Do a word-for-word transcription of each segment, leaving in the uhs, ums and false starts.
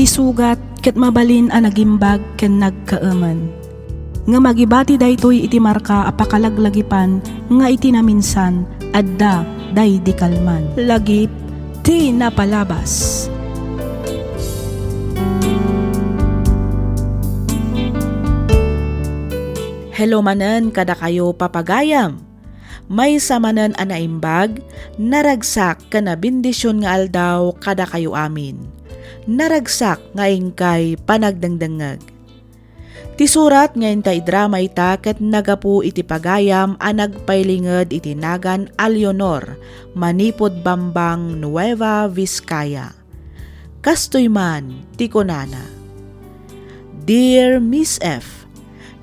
Sugat ket mabalin a nagimbag ken nagkaemen. Ngem agibati daytoy iti marka a pakalaglagipan nga iti naminsan, adda daydi kalman. Lagip ti napalabas. Hello manen kadakayo, papagayam. Maysa manen a naimbag, naragsak ken nabendision nga aldaw kadakayo amin. Naragsak nga inkay panagdengdengngeg. Ti surat nga inta idrama ita ket nagapu iti pagayam a nagpailinged iti nagan Alionor manipud Bambang, Nueva Vizcaya. Kastoy man ti kunana, "Dear Miss F,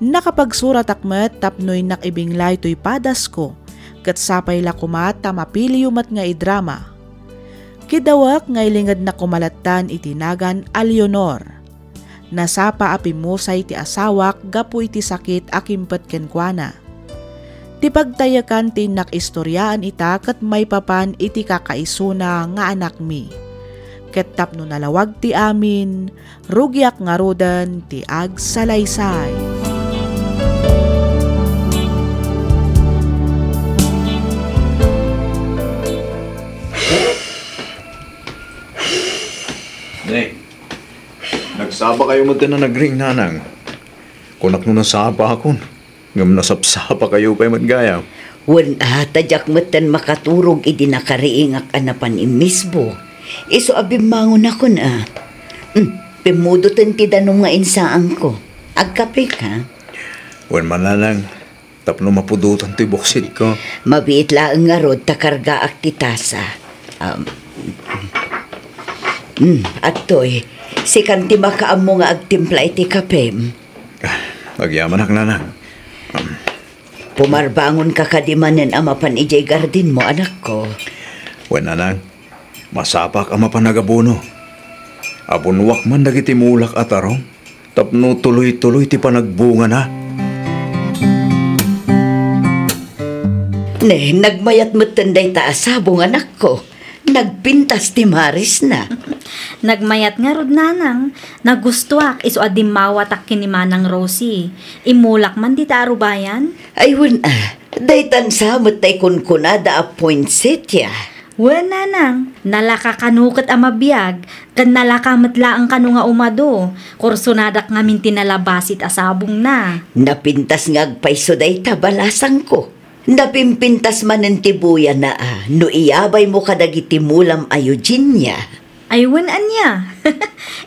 nakapagsuratak met tapno innak ibinglay toy padasko, ket sapay la koma ta mapiliyo met nga idrama. Kidawek nga ilingednak koma lattan iti nagan Alionor. Nasapa a pimmusay ti asawak gapu iti sakit a kimpet kenkuana. Ti pagtayekan ti innak istoriaan ita ket maipapan iti kakaisuna nga anakmi. Ket tapno nalawag ti amin, rugiak ngaruden ti agsalaysay." Neng, nagsapa kayo met a nagring, nanang. Kunak no nasapakon. Ngem nasapsapa kayo pay met gayam. Wen a, ta diak metten makaturog idi nakariingak a napan immisbo. Isu a bimmangonakon a. Hmm, pimmudoten ti danum nga insaanko. Agkapeka? Wen mananang, tapno mapudotan ti buksitko. Mabiit laeng ngarud ta kargaak ti tasa. Um, hmm, adtoy, sikan ti makaammo nga agtimpla iti kapem. Ah, agyamanak, nanang. Um, Pumarbangonka kadi manen a mapan idiay gardenmo, anakko? Wen, nanang, masapak a mapan agabuno. Abunuak man dagiti mulak a tarong tapno tuloy-tuloy ti panagbungana. Ne, nagmayat metten dayta a sabong, anakko. Nagpintas ti marisna. Nagmayat ngarud, nanang. Nagustuak isu a dimmawatak ken ni Manang Rosie. Immulak man dita arubayan. Ay, wen a, daytan sa met tay kunkunada a poinsettia. Wen, nanang, nalaka kano ket a mabiag, ken nalaka met laeng kano nga umado. Kursonadak ngamin ti nalabasit a sabongna. Napintas nga agpayso dayta, balasangko. Napimpintas manen ti buyana a no iyabaymo kadagiti mulam a Eugenia. Ay, wen, ania?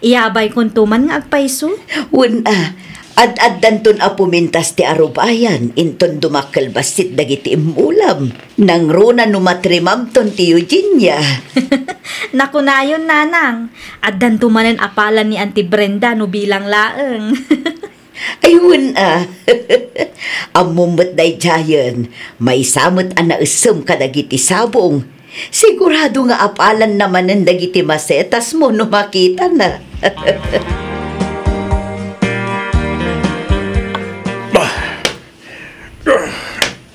Iyabaykonto man nga agpayso? Wen a, ad-addanton a pumintas ti arubayan inton dumakkel bassit dagiti immulam. Nangruna no matrimamton ti Eugenia. Nakunayon, nanang, addanto manen a palan ni Auntie Brenda no bilang laeng. Ay, wen a. Ammom met daydiayen, maysa met a naessem kadagiti sabong. Sigurado nga apalanna manen dagiti masetasmo no makitana.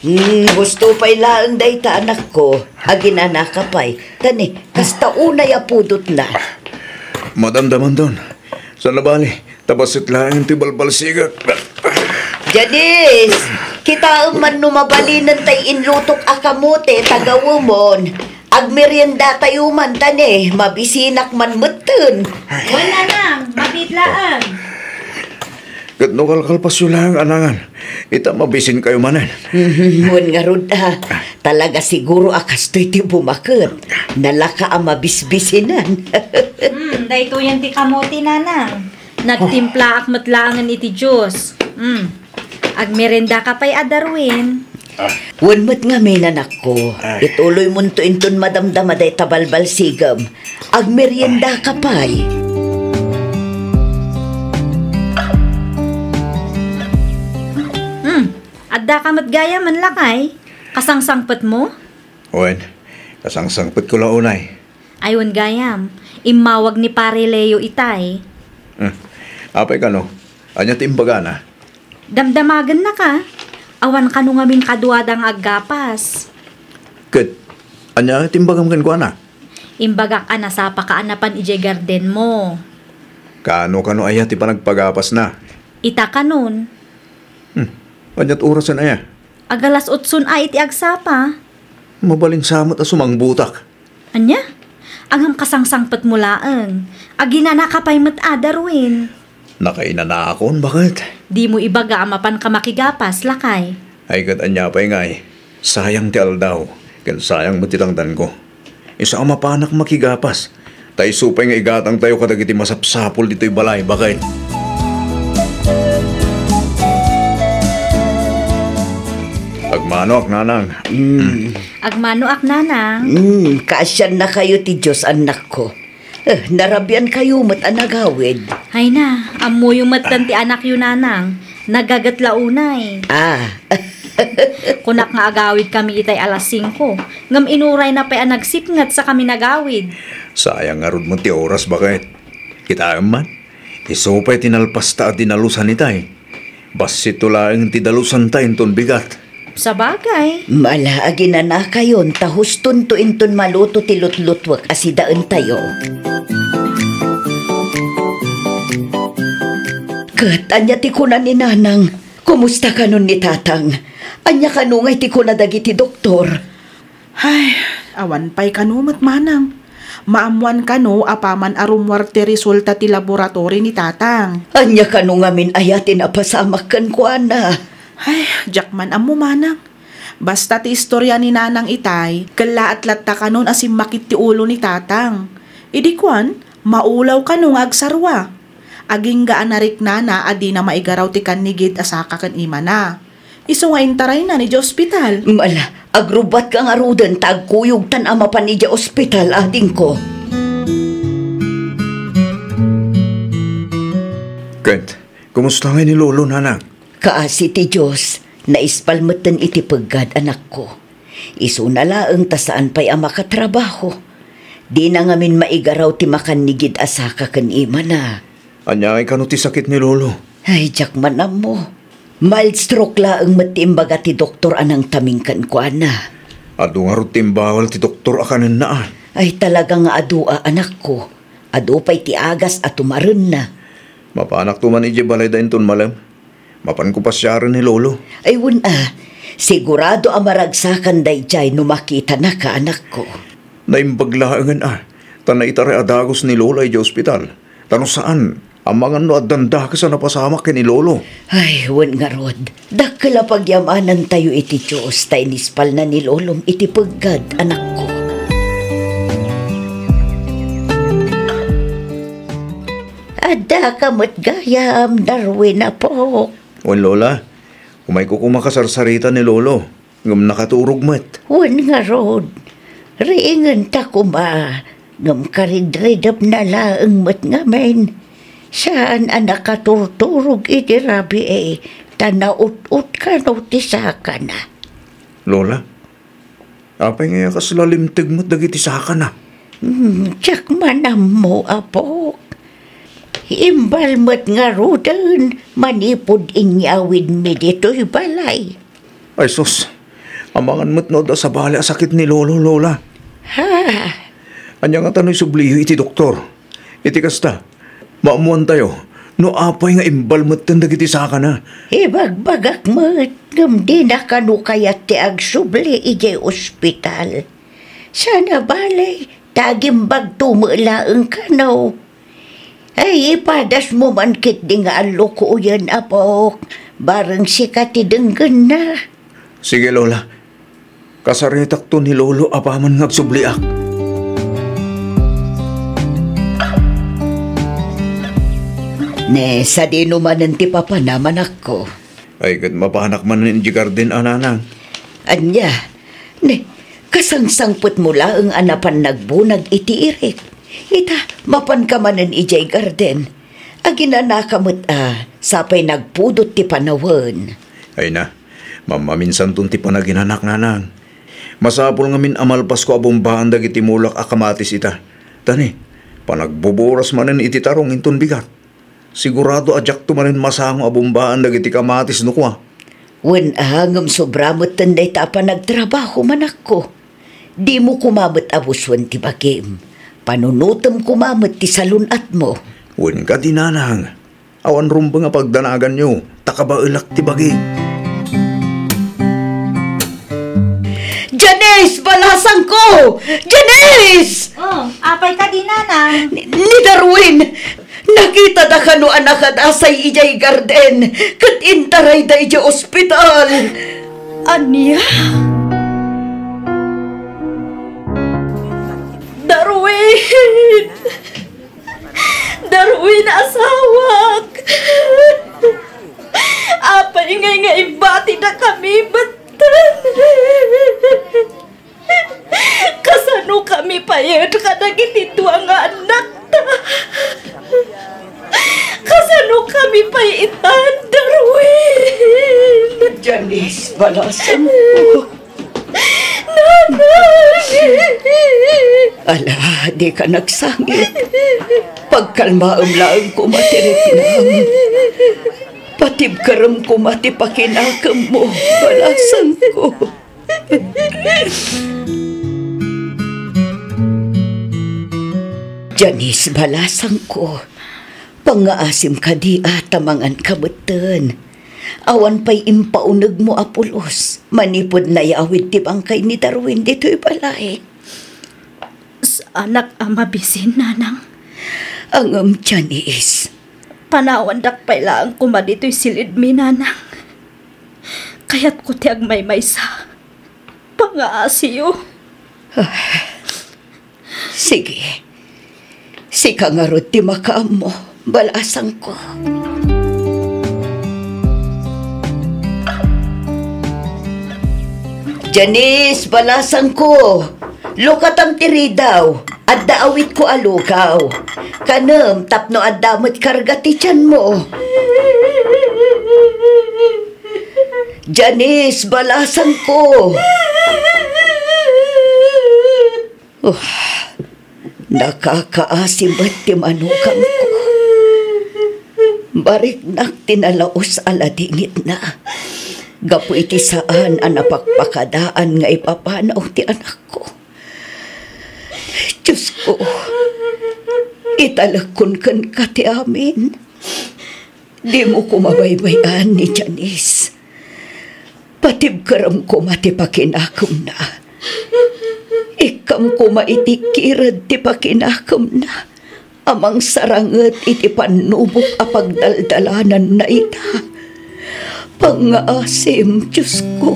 Hmm, gusto pay laeng dayta, anakko. Aginanaka pay. Tani, kasta unay a pudotna. Madamdamanton. Saan la bali, ta bassit laeng ti balbalsigak. Janice, kitaem man no mabalinen tay inlutok a kamote, ta gawemon. Agmeriendatayo man, tani, mabisinak man metten. Wen, nanang, mabiit laeng. Ket no kalkalpasyo laeng, nanang, ita mabisinkayo manen. Mhm, wen ngarud a. Talaga siguro a kastoy ti bumaket. Nalaka a mabisbisinan. Hmm, daytoyen ti kamote, nanang. Nagtimplaak met laengen iti juice. Hmm. Agmeriendaka pay a, Darwin. Wen met ngamin, anakko. Ay. Ituloymonto inton madamdama dayta balbalsigem. Agmeriendaka pay. Hmm. Addaka met gayam, lakay? Kasangsangpetmo? Wen, kasangsangpetko la unay. Ay, wen gayam, immawag ni Pare Leo itay. Hmm. Apay kano? Ania ti imbagana? Damdamagennaka. Awan kano ngamin kaduada nga aggapas. Ket, ania ti imbagam kenkuana? Imbagak a nasapaka a napan idiay gardenmo. Kano-kano aya ti panagpagapasna? Ita kanon. Hmm. Ania't orasen aya? Agalas otson a iti agsapa. Mabalin sa met a sumangbutak. Ania? Ngem kasangsangpetmo laeng. Aginanaka pay met a, Darwin. Nakainanakon, baket? Dimo ibaga a mapanka makigapas, lakay. Ay, ket ania pay ngay? Sayang ti aldaw, ken sayang met ti tangdanko. Isu a mapanak makigapas, ta isu pay nga igatangtayo kadagiti masapsapul ditoy balay, baket. Agmanoak, nanang. Mm. Agmanoak, nanang. Mm, kaasiannakayo ti Dios, annakko. Eh, narabiankayo met a nagawid. Ay na, ammoyo met ti anakyo, nanang. Nagaget la unay. Ah. Kunak nga agawid kami itay alas singko. Ngem inurayna pay a nagsipnget sa kami nagawid. Sayang ngarud met ti oras, baket. Kitaem man, isu pay ti nalpasta a dinalusan itay. Bassitto laeng ti dalusanta inton bigat. Sabagay. Mala, aginanakayon ta hustonto inton maluto ti lutlutuek a sidaentayo. Ket ania ti kuna ni Nanang? Kumusta kanon ni Tatang? Ania kano ngay ti kuna dagiti doktor? Ay, awan pay kano met, manang. Maammoan kano apaman a rummuar ti resulta ti laboratory ni Tatang. Ania kano ngamin aya ti napasamak kenkuana? Ay, diak man ammo, manang. Basta ti istorya ni Nanang itay, kellaat latta kanon a simmakit ti ulo ni Tatang. Idi kuan, maulaw kano nga agsarua. Agingga a nariknana a dina maigaraw ti kannigid a saka ken imana. Isu nga intarayna idiay ospital. Mala, agrubbatka ngaruden ta agkuyogtan a mapan idiay ospital, adingko. Ket, kumusta ngay ni Lolo, Nanang? Kaasi ti Dios, naispal metten iti peggad, anakko. Isuna laeng ta saan pay a makatrabaho. Dina ngamin maigaraw ti makannigid a saka ken imana. Ania ngay kano ti sakit ni Lolo? Ay, diak man ammo. Mild stroke laeng met ti imbaga ti doktor a nangtaming kenkuana. Adu ngarud ti imbawal ti doktor a kanenna, a? Ay, talaga nga adu a, anakko. Adu pay ti agas a tumarenna. Mapanakto man idiay balayda inton malem. Mapanko pasiaren ni Lolo. Ay, wen a, sigurado a maragsakan daydiay no makitanaka, anakko. Naimbag laengen a, ta naitaray a dagus ni Lola idiay ospital. Ta no saan, amangan no addan dakes a napasamak ken ni Lolo. Ay, wen ngarud, dakkel a pagyamanantayo iti Dios ta inispalna ni Lolom iti peggad, anakko. Addaka met gayam, Darwin, apok. Wen, Lola, umayko koma kasarsarita ni Lolo, ngem nakaturog met. Wen ngarud, riingenta koma, ngem karidridepna laeng met ngamin. Saan a nakaturturog iti rabii, ta naut-ot kano ti sakana. Lola, apay ngay a kasla limteg met dagiti sakana? Hmm, diak man ammo, apok. Imbal met ngaruden manipud inyawidmi ditoy balay. Ay sus, amangan met no adda sabali a sakit ni Lolo, Lola. Ha? Ania ngata no isubliyo iti doktor? Iti kasta, maammoantayo no apay nga imbal metten dagiti sakana. Ibagbagak met, ngem dina kano kayat ti agsubli idiay ospital. Saan a bale, ta agimbagto met laeng kano. Ay, ipadasmo man ketdi nga allukoyen, apok, bareng sika ti denggenna. Sige, Lola. Kasaritakto ni Lolo apaman nga agsubliak. Ne, sadino manen ti papana, manakko? Ay, ket mapanak manen idiay garden a, nanang. Ania? Ne, kasangsangpetmo laeng a napan nagbunag iti irik. Ita, mapanka manen idiay garden. Aginanaka met a, sapay nagpudot ti panawen. Ay na, mammaminsanton ti panaginanak, nanang. Masapul ngamin a malpasko a bumbaan dagiti mulak a kamatis ita. Ta ne, panagbuburas manen iti tarong inton bigat. Sigurado a diakto manen masango a bumbaan dagiti kamatis no kua. Wen a, ngem sobra metten dayta a panagtrabaho, manakko. Dimo koma met abusuen ti bagim. Panunotem koma met ti salun-atmo. Wen kadi, nanang, awan rumbeng a pagdanaganyo, ta kabaelak ti bagi. Janice! Balasangko! Janice! Oh, apay kadi, nanang? Ni, ni Darwin! Nakitada kano a nakadasay idiay garden ket intarayda idiay ospital. Ania? Darwin! Darwin, asawak! Apay ngay nga ibatidakami metten? Kasanokami pay kadagiti dua nga annakta? Kasanokami pay ita, Darwin? Janice, balasangko. Nanang! Ala, dika nagsangit. Pagkalmaem laeng koma ti riknam. Patibkerem koma ti pakinakemmo, balasangko. Janice, balasangko, pangngaasim kadi a ta manganka metten. Awan pay impaunegmo a pulos manipud nayawid ti bangkay ni Darwin ditoy balay. Saanak a mabisin, nanang. Ngem, Janice. Panawandak pay laeng koma ditoy silidmi, nanang. Kayatko ti agmaymaysa. Pangaasiyo. Ah, sige. Sika ngarud ti makaammo, balasangko. Janice, balasangko. Lukatam ti ridaw. Adda awitko a lukaw. Kanem tapno adda met karga ti tianmo. Janice, balasangko. Uh, nakakaasi met ti manukangko. Bariknak ti nalaus a ladingitna. Gapu iti saan a napakpakadaan nga ipapanaw ti anakko. Diosko, italekkon kenka ti amin. Dimo koma baybay-an ni Janice. Patibkerem koma ti pakinakemna. Ikkam koma iti kired ti pakinakemna a mangsaranget iti pannubok a pagdaldalananna ita. Pangngaasim, Diosko.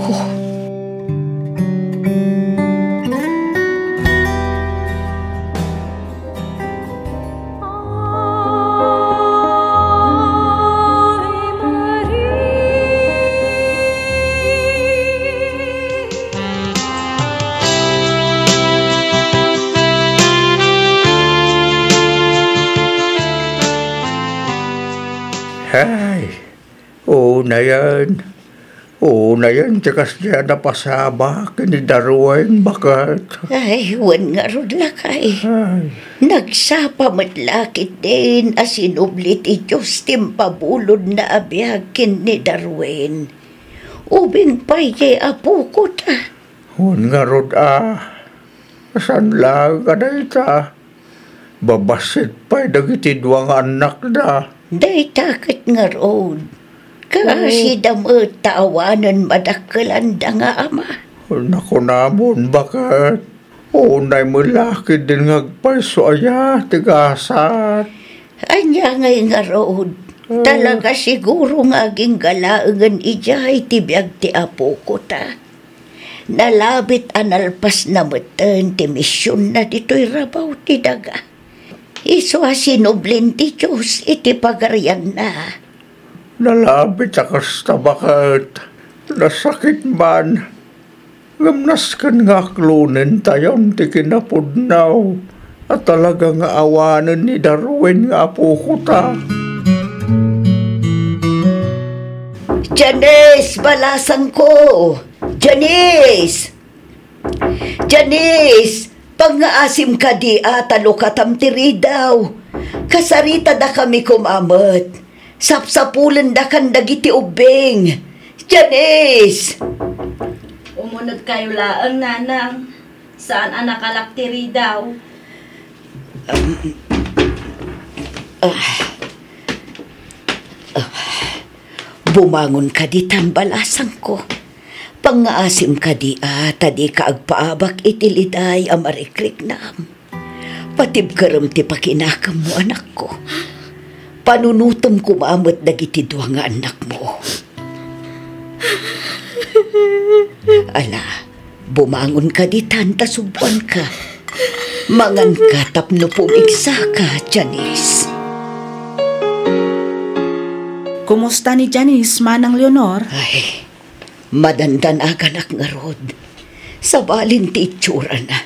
Ay, unayen. Unayen ti kasdiay a napasabak ken ni Darwin, baket. Ay, wen ngarud, lakay. Ay. Nagsapa met la ketdin a sinubli ti Dios ti impabulodna a biag ken ni Darwin. Ubing pay ti apokota. Wen ngarud a, saan laeng a dayta? Babassit pay dagiti dua nga annakda. Dayta ket ngarud, kaasida met ta awanen madakkelanda nga ama. Nakunamon, baket. Unay met la ketdin nga agpayso aya ti gasat. Ania ngay ngarud? Ah. Talaga siguro nga agingga laengen idiay ti biag ti apokota. Nalabit a nalpasna metten ti misionna ditoy rabaw ti daga. Isu a sinublin ti Dios iti pagarianna. Nalabit a kasta, baket. Nasakit man. Ngem nasken nga aklonentayon ti kinapudno a talaga nga awanen ni Darwin nga apokota. Janice, balasangko! Janice! Janice! Pangngaasim kadi a ta lukatam ti ridaw. Kasaritada kami koma met. Sapsapulendakan dagiti ubbing. Janice! Umunegkayo laeng, nanang. Saan a nakalak ti ridaw. Ah. Ah. Bumangon ka ditan, balasangko. Pangngaasim kadi a ta dika agpaabak iti liday a marikriknam. Patibkerem ti pakinakemmo, anakko. Panunotem koma met dagiti dua nga annakmo. Ala, bumangon ka ditan ta suboan ka. Mangan ka tapno pumigsaka, Janice. Kumusta ni Janice, Manang Leonor? Ay, madandanaganak ngarud. Sabalin ti itsurana.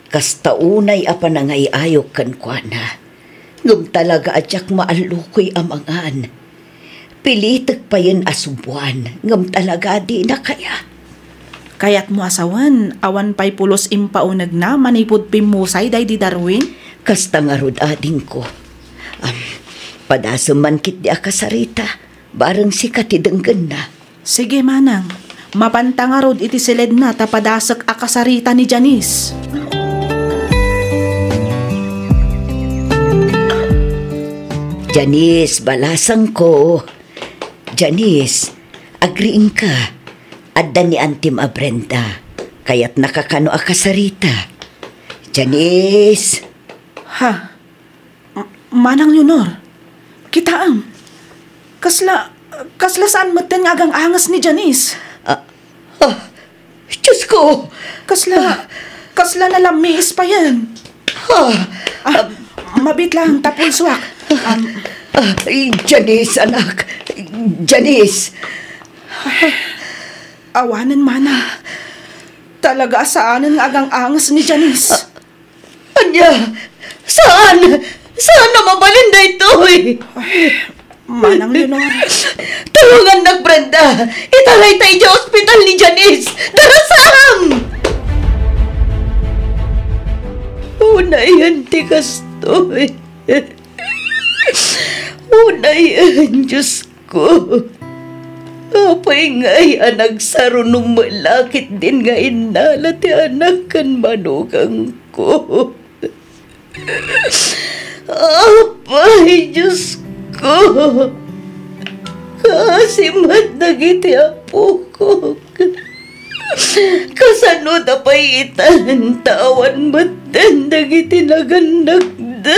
Kasta unay a panangay-ayok kenkuana. Ngem talaga a diak maallukoy a mangan. Pilitek payen a suboan, ngem talaga a dina kayat. Kayatmo a sawen, awan pay pulos impaunegna manipud pimmusay daydi Darwin? Kasta ngarud, adingko. Am, padasem man ketdi a kasarita, bareng sika ti denggenna. Sige, manang. Mapanta ngarud iti siledna ta padasek a kasarita ni Janice. Janice, balasangko. Janice, agriingka. Adda ni antim a Brenda. Kayatnaka kano a kasarita. Janice. Ha? M-, Manang Leonor, kitaem. Kasla, kasla saan metten nga agang-anges ni Janice. Ah, ah, Diyos ko! Kasla, kasla nalammiis payen. Ah, Ah, ah, mabit lang, ta pulsoak. Am, ah, Janice, anak. Janice. Ay, awanen, manang. Talaga a saanen nga agang-anges ni Janice. Ah, Ania? Saan? Saan a mabalin daytoy? Ay, Manang Leonor. Tulongannak, Brenda! Itarayta idiay ospital ni Janice! Darasam! Unayen ti kastoy. Unayen, Diyos ko. Apay ngay a nagsarunom met la ketdin nga innala ti anak ken manugangko? Apay, Diyos ko, kaasi met dagiti apokok. Kasano da pay itan ta awan metten dagiti nagannakda?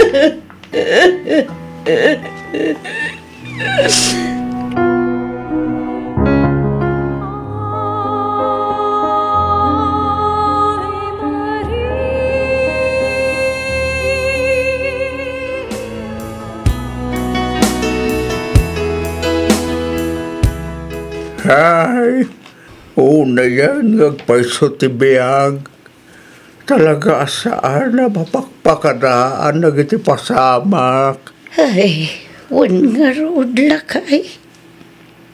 Ay, unayen nga agpayso ti biag. Talaga a saan a mapakpakadaan dagiti pasamak. Ay, wen ngarud, lakay.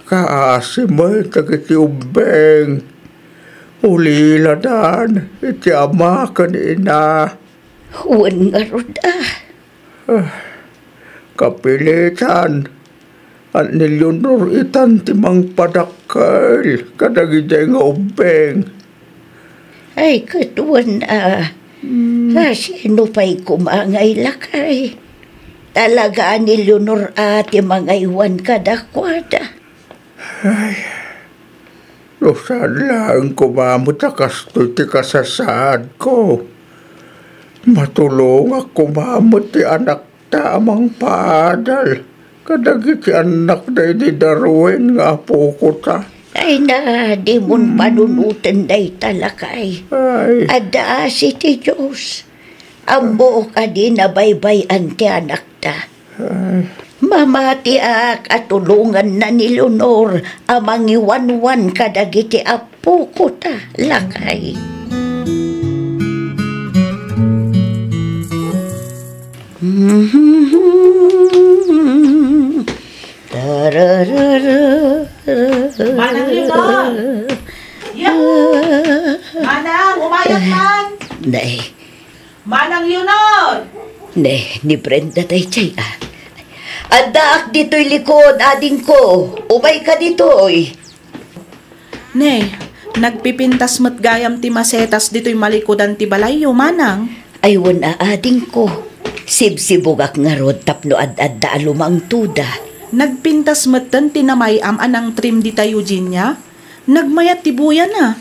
Kaasi met dagiti ubbing. Uliladan iti ama ken ina. Wen ngarud a. Ah, kapilitan, ni Leonor itan ti mangpadakkel kadagiti nga ubbing. Ay, ket wen a. Hmm. A, sino pay koma ngay, lakay? Talaga a ni Leonor a ti mangaywan kadakuada. Ay, no saan laeng koma met a kastoy ti kasasaadko, matulongak koma met ti anakta a mangpaadal kadagiti annakda idi Darwin nga apokota. Ay na, dimon panunoten dayta, lakay. Ay. Adda asi ti Dios. Ammok a di nabaybay-an ti anakta. Ay. Mamatiak a tulonganna ni Leonor a mangiwanwan kadagiti apokota, lakay. Manang Leonor! Ya! Manang, umayag man! Nay, Manang Leonor! Ne, ni Brenda daydiay, a. Addaak ditoy likod, adingko. Umayka ditoy. Ne, nagpipintas met gayam ti masetas ditoy malikudan ti balayyo, manang. Ay, wen a, adingko. Sibsibugak ngarud tapno ad-adda a lumangtoda. Nagpintas metten ti namay-am a nangtrim dita Eugenia. Nagmayat ti buyana.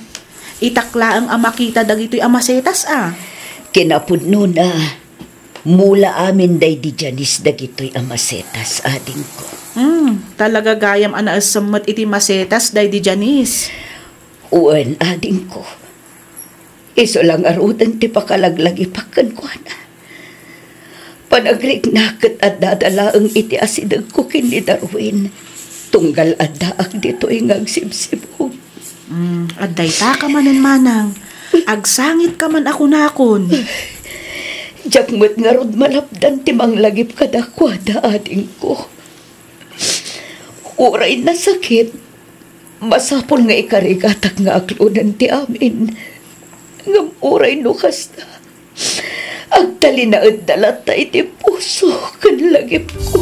Itak laeng a makita dagitoy a masetas a. Kinapudnona, mula amin daydi Janice dagitoy a masetas, adingko. Hmm, talaga gayam a naesem met iti masetas daydi Janice. Wen, adingko. Isu la ngaruden ti pakalaglagipak kenkuana. Panagriknak ket addada laeng iti asidegko ken ni Darwin, tunggal addaak ditoy nga agsibsibug. Mm, adda ita ka manen, manang. Agsangit ka man a kunakon. Diak met ngarud malapdan ti manglagip kadakuada, adingko. Uray nasakit, masapul nga ikarigatak nga aklonen ti amin. Ngem uray no kasta, agtalinaedda latta iti puso ken lagipko.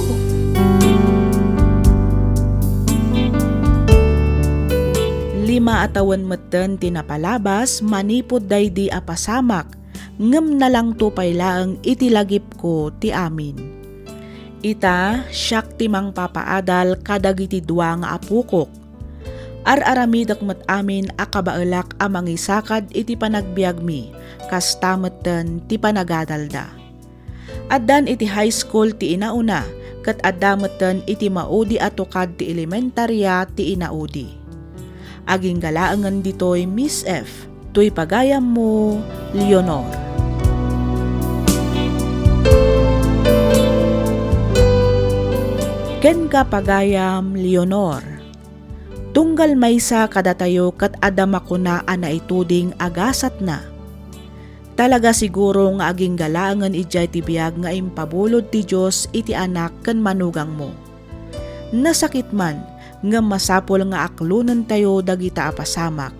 Lima a tawen metten ti napalabas manipud daydi a pasamak, ngem nalangto pay laeng iti lagipko ti amin. Ita, siak ti mangpapaadal kadagiti dua nga apokok. Ar-aramidek met amin a kabaelak a mangisakad iti panagbiagmi, kasta metten ti panagadalda. Addan iti high school ti inauna, ket adda metten iti maudi a tukad ti elementaria ti inaudi. Aginggalaengen ditoy Miss F, toy pagayammo, Leonor. Kenka, pagayam Leonor, tunggal maysa kadatayo ket adda makuna a naituding a gasatna. Talaga siguro nga aginggalaengen idiay ti biag nga impabulod ti Dios iti anak ken manugangmo. Nasakit man, ngem masapul nga aklonentayo dagita a pasamak.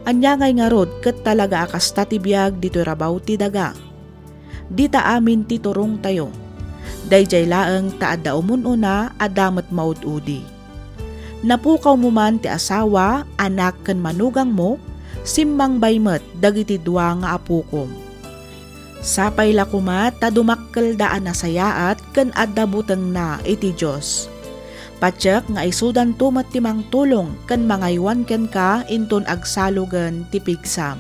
Ania ngay ngarud ket talaga a kasta ti biag ditoy rabaw ti daga? Dita amin ti turongtayo. Daydiay laeng ta adda umun-una, adda met maud-udi. Napukawmo man ti asawa, anak ken manugangmo, simmangbay met dagiti dua nga apokom. Sapay la koma ta dumakkelda a nasayaat ken adda butengna iti Dios. Patiek nga isudanto met ti mangtulong ken mangaywan kenka inton agsalogen ti pigsam.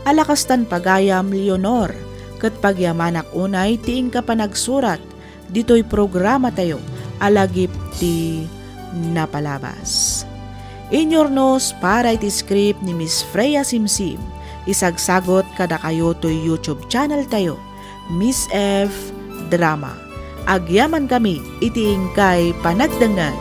Ala kastan pagayam, Leonor, ket pagyamanak unay ti inka panagsurat ditoy programatayo a Lagip ti Napalabas. Inyurnos para iti script ni Miss Freya Simsim, isagsagot kadakayo toy YouTube channel tayo, Miss F Drama. Agyamankami iti inkay panagdengngeg.